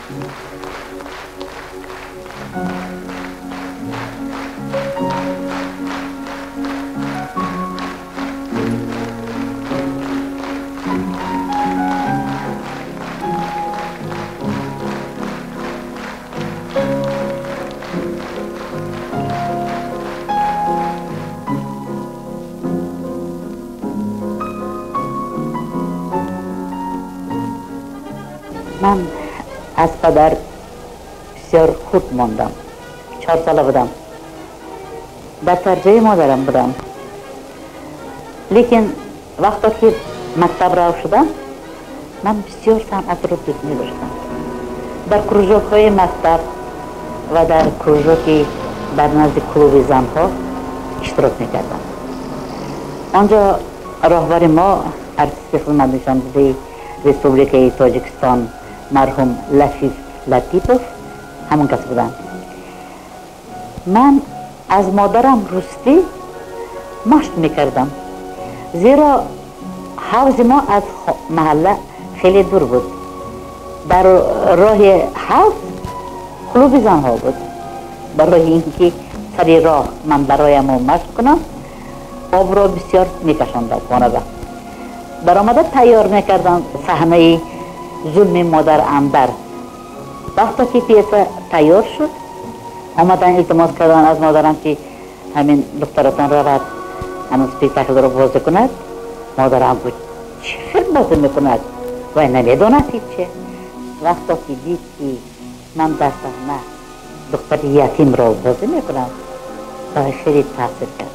من از پدر بسیار خود ماندم. 4 ساله بودم. در تربیه مادرم بودم. لیکن وقتی که مکتب راه شدم من بسیار صنعت رو دوست می داشتم. در کروژوک های مکتب و در کروژوکی در نزد کلوب زنها اشتراک می کردم. آنجا راهبر ما ارتیست خدمت نشان داده رسپوبلیکای تاجیکستان مرحوم لطیف لطیپوف همون کس بودن. من از مادرم روستی مشت میکردم، زیرا حوض ما از محله خیلی دور بود. در راه حوض کلوب زنها بود. برای اینکه سر راه من برایم مشت کنم آب را بسیار میکشاندم خانه به برآمده تیار میکردم صحنه ظلم مادر انبر. وقتی که پیسه تیار شد آمدن التماس کردن از مادرم که همین دخترتان رود همین سپیکتاکل رو بازی کند. مادرم گفت چه فیلم بازی میکند و نمیداند هیچه. وقتی که دید که من در صحنه دختر یتیم را بازی میکنم و خیلی تاثیر کرد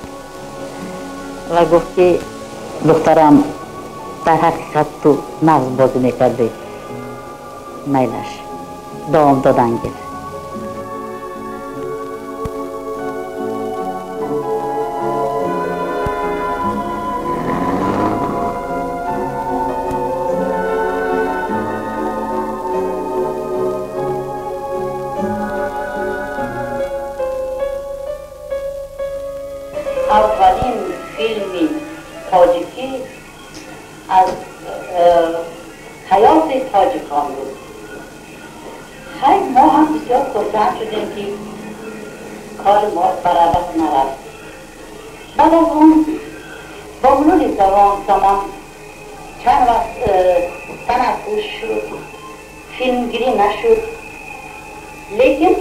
و گفت که دخترم در حقیقت تو نغز بازی میکردی، میلش دوام دادن گرفت. اولین فیلم تاجیکی از حیات تاجیکان بود. خیلی ما هم بسیار خرسند شدیم که کار ما برابر نرفت. بعد از اون با مرور زمان چند وقت تنفس شد، فیلمگیری نشد، لیکن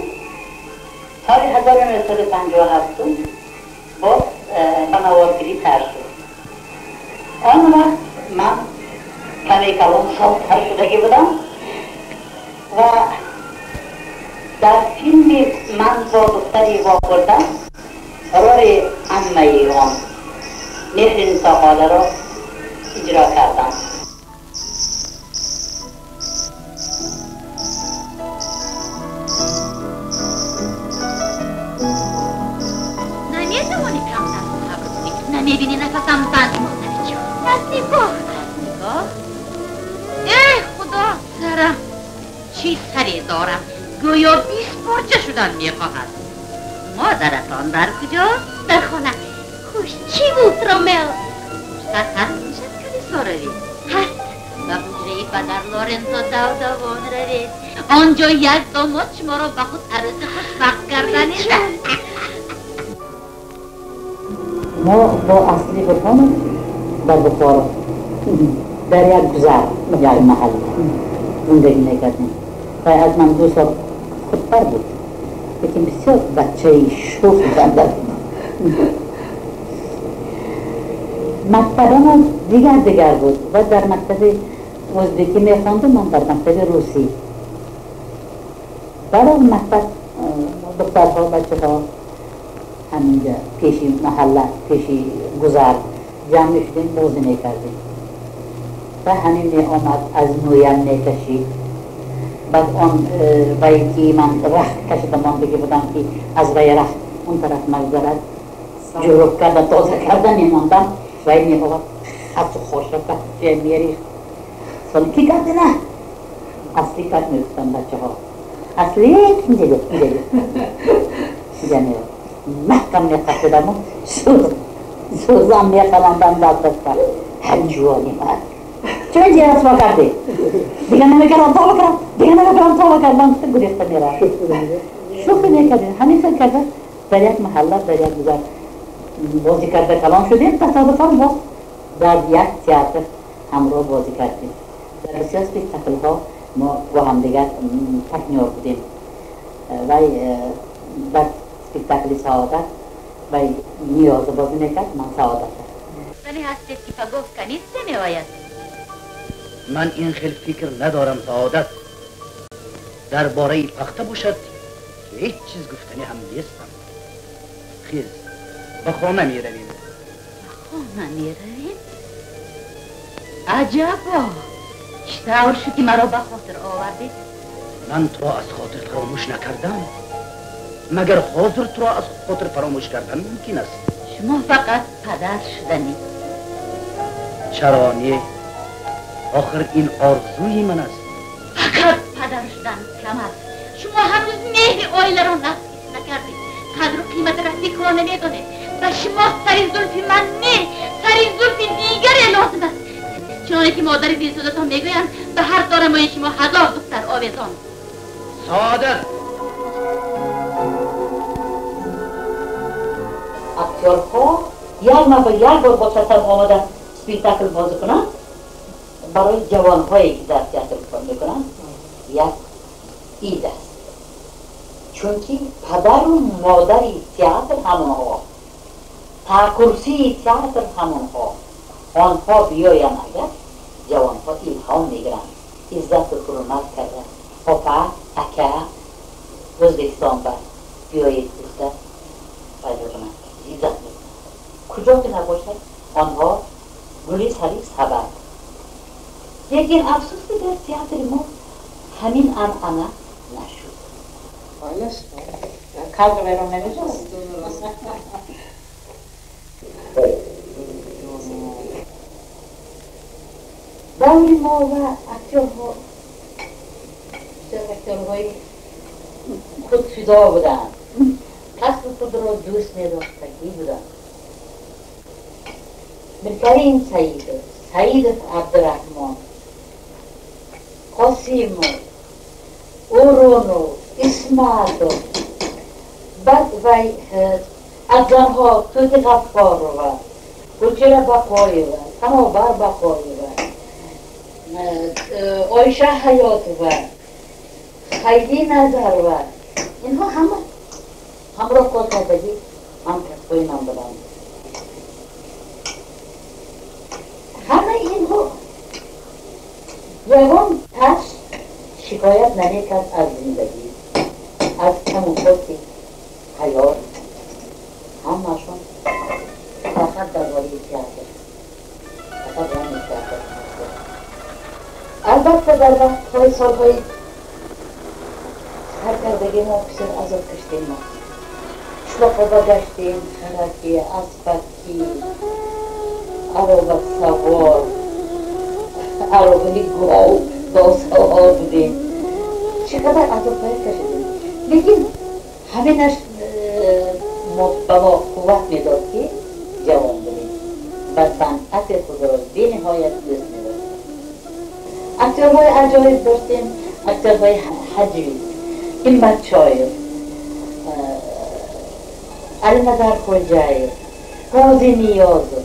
سال 1957 باز به نوارگیری تر شد. آن وقت من کمی کلان سالتر شدگی بودم و در فیلم من با دختری واخوردم رول عمه آن مهرنسا خاله را اجرا کردم. نمیتوانی کمتر صبر کنی، نمیبینی نفسم بند مانده. از نگاه، نگاه، ای خدا سرم چی سری دارم، گویا 20 پارچه شدن میخواهد. مادرتان در کجاست؟ در خانه. خوش چی بود رامل؟ هست میشد کلیسا روید؟ هست. به حجره پدر لورنزو دوان روید. آنجا یک داماد شما را به خود عروس خوشبخت کردنی. ما با اصلی برهان در بخارا در یک گذر یک محل زندگی میکردیم و از من 2 سال خودتر بود، لیکن بسیار بچه شوخ بنده بود. مکتب ما دیگر بود و در مکتب ازبکی میخواندم، من در مکتب روسی. بعد از مکتب دخترها بچه ها همینجا پیش محله پیش گذر جمع میشدیم بازی میکردیم و همین می آمد از مویم میکشید. بعد آن وی که من رخت کشیده ماندگی بودم که از وی رخت اون طرف مگذرد جروب کرده تازه کرده میماندم. وی می آمد خط و خاشاک میریخت. سال کی کرده نه اصلی کرد میگفتم بچه ها اصلی اینجا گفت اینجا اینجا میرفت محکم میخشیدم و سوزم میخواندم دست دست هم جوانی من. چون اینجا رسوا کردی؟ دیگه نمیکردم تا بکرم، دیگه نمیکردم تا بکرم، من گفته گریخته میرم. شوخی میکردیم، همین فکر کرده در یک محله، در یک گذر بازی کرده کلام شدیم، تصادفاً باز در یک تئاتر همراه بازی کردیم. در بسیار سپکتاکل ها ما با همدیگر پارتنر بودیم. وی در سپکتاکل سعادت وی نیاز بازی میکرد، من سعادت. زنی هستید که پگاه کنیز نمیآید. من این خیلی فکر ندارم سعادت. درباره پخته باشد که هیچ چیز گفتنی هم نیستم. خیز به خانه می رویم. به خانه می رویم؟ عجبا، چطور شد که مرا به خاطر آوردید؟ من تو را از خاطر فراموش نکردم. مگر حاضر تو را از خاطر فراموش کردن ممکن است؟ شما فقط پدر شدنی. چرا نه؟ آخر این آرزوی من است. فقط پدر شدن کم است. شما هنوز مهر آیله را نقص نکردید. قدر و قیمت رفیق را نمیدانید. و شما سر زلف من نه، سر زلف دیگری لازم است. چنانه که مادر دلسوزتان میگویند به هر دارمای شما 1000 دختر آویزان. سعادت. اکتیورها یک مرتبه یک بار با چسب آمده سپکتاکل بازی کنند، برای جوانهایی که در تئاتر کار میکنند یک عید است. چونکه پدر و مادر تئاتر همونها، تا کرسی تئاتر همونها، آنها بیایند اگر جوانها الهام میگیرند، عزت و حرمت کردن. آپا اکا ازبکستان بر بیایید گفته پیدا کنند، عزت میکنند. کجا که نباشد آنها گلی سری سبد. لیکن افسوس که در تئاتر ما همین عنعنه نشد. دور ما و اکتیورها اکتیورهای خود فدا بودند، کسب خود را دوست می‌داشتگی بودند. میرکریم سعید، سعید عبدالرحمن، قاسم، اورونو، اسماعیل، بعد وی از زنها توتی غفارova، گلچهره بقایeva، سماور بقایeva، آیشه حیاتova، خیلی نظرova، اینها همه همراه کار کردگی هم کسبای من بودند. همه اینها یگان کس شکایت نمیکرد از زندگی، از کم و کاستی حیات. همه‌شون فقط درباره تئاتر، فقط درباره تئاتر. البته در وقت‌های سال‌های سرکردگی ما بسیار عذاب کشیدیم. ما قشلاق‌ها گشتیم، خرکی، اسبکی، عربه سوار، عربه گاو، گاو سوار بودیم. چقدر عذاب‌های کشیدیم. لیکن همینش به ما قوت میداد که جوان بودیم و صنعت خود را بی‌نهایت دوست می‌داشتیم. اکتیورهای عجایب داشتیم، اکتیورهای حجوی، همت چایف، علی نظر خوجایف، قاضی نیازов.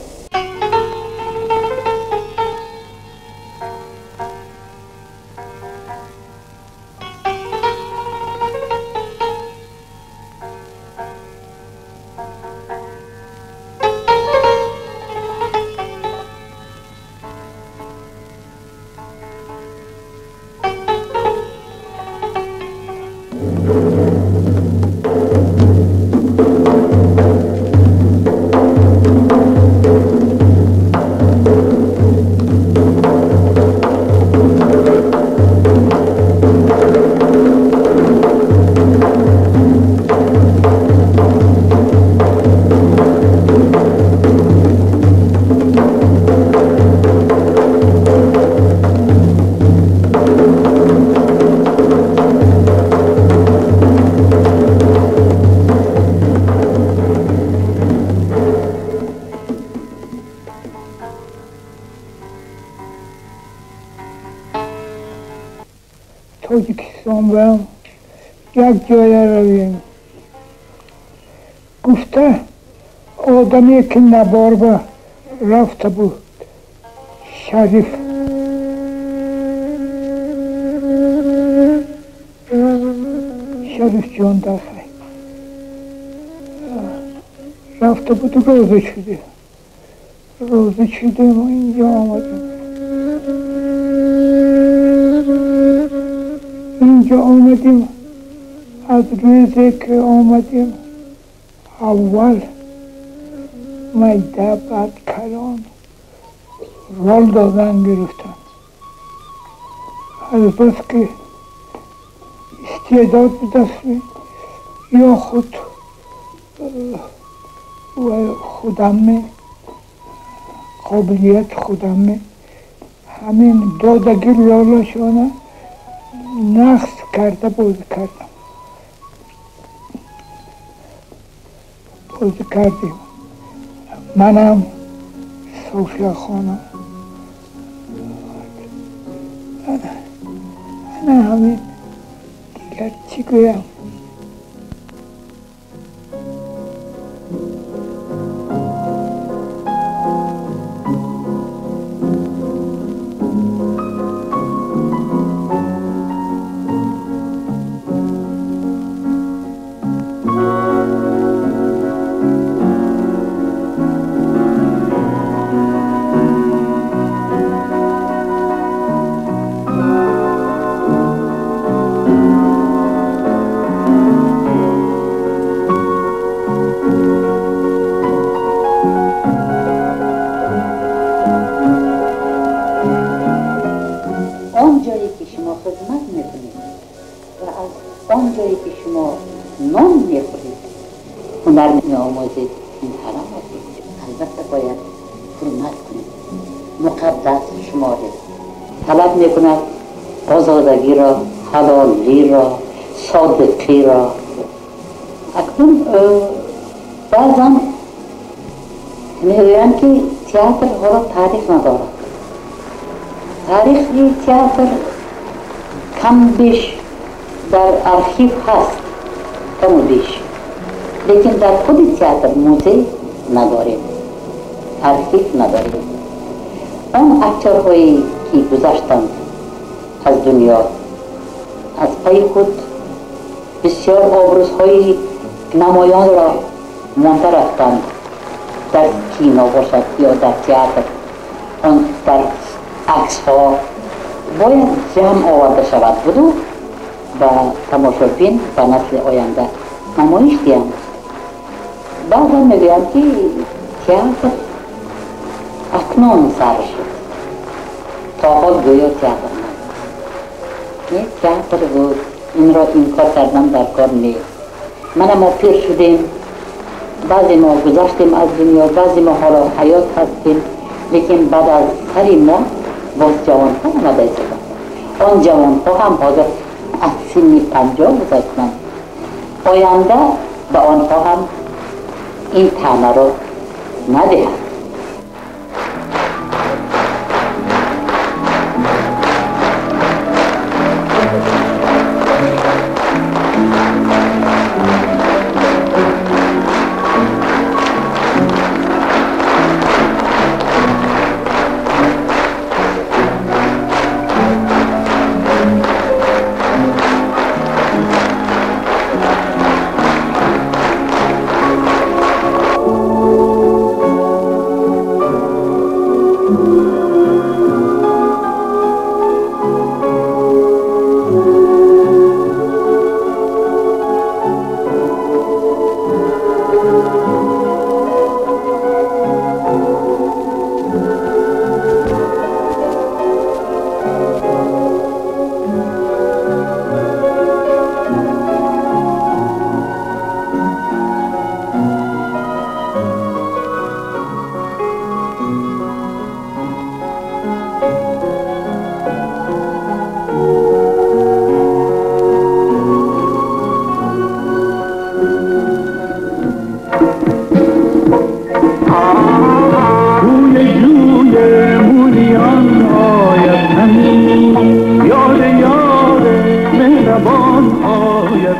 Тоҷикистон ба як ҷоя равем. Гуфта одаме ки набор ба рафта буд, Шариф Шарифҷон дахай рафта буд, розӣ шудем. Розӣ шудем ва инҷо омадем. Инҷо омадем, аз рӯзе ки омадем аввал майда, баъд калон рол додан гирифтанд. Аз бас ки истеъдод ба даст ё худ худам қобилият худам ҳамин додаги ролашона нақс карда бозӣ кардам. Бозӣ кардем. Манам София хонум. Ана ҳамин, дигар чӣ гӯям? آن جایی که شما خدمت میکنید و از آن جایی که شما نان میخورید هنر میآموزید، این حرام است. البته باید حرمت کنید، مقدس شمارید. طلب میکند آزادگی را، حلالی را، صادقی را. اکنون بعضا میگویند که تئاتر حالا تاریخ ندارد. تاریخ تئاتر کم بیش در ارشیو هست، کم و بیش، لیکن در خود تئاتر موزه نداریم، ارشیو نداریم. آن اکترهایی که گذشتند از دنیا، از پای خود بسیار آبروزهای نمایان را مانده رفتند، در کینو باشد یا در تئاتر، آن در عکس ها باید جمع آورده شود بود و تماشابین و نسل آینده نمایش دهند. بعضا میگویند که تئاتر اکنون سر شد، تا حال گویا تئاتر نبود. نه تئاتر بود، این را انکار کردن در کار نیست. من ما پیر شدیم، بعضی ما گذشتیم از دنیا، بعضی ما حالا حیات هستیم، لیکن بعد از سر ما باز جوان ها آمده ایستادند. آن جوان ها هم حاضر از سن 50 گذشتند. آینده به آنها هم این طعنه را ندهند.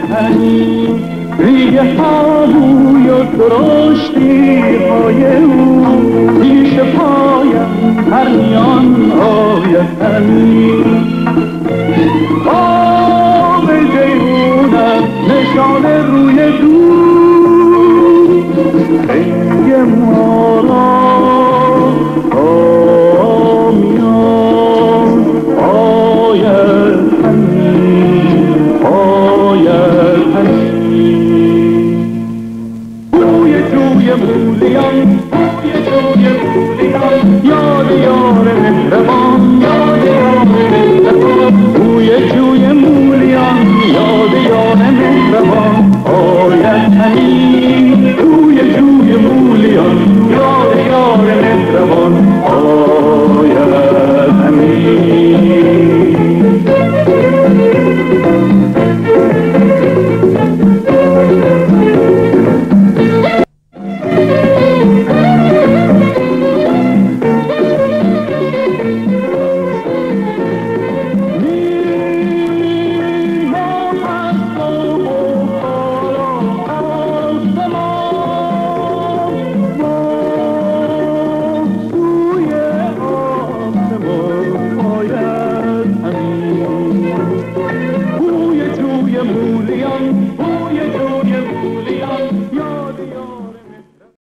پنیر. ریگ آبوی و درشتی های او، پیش پایم پرنیان آید همی.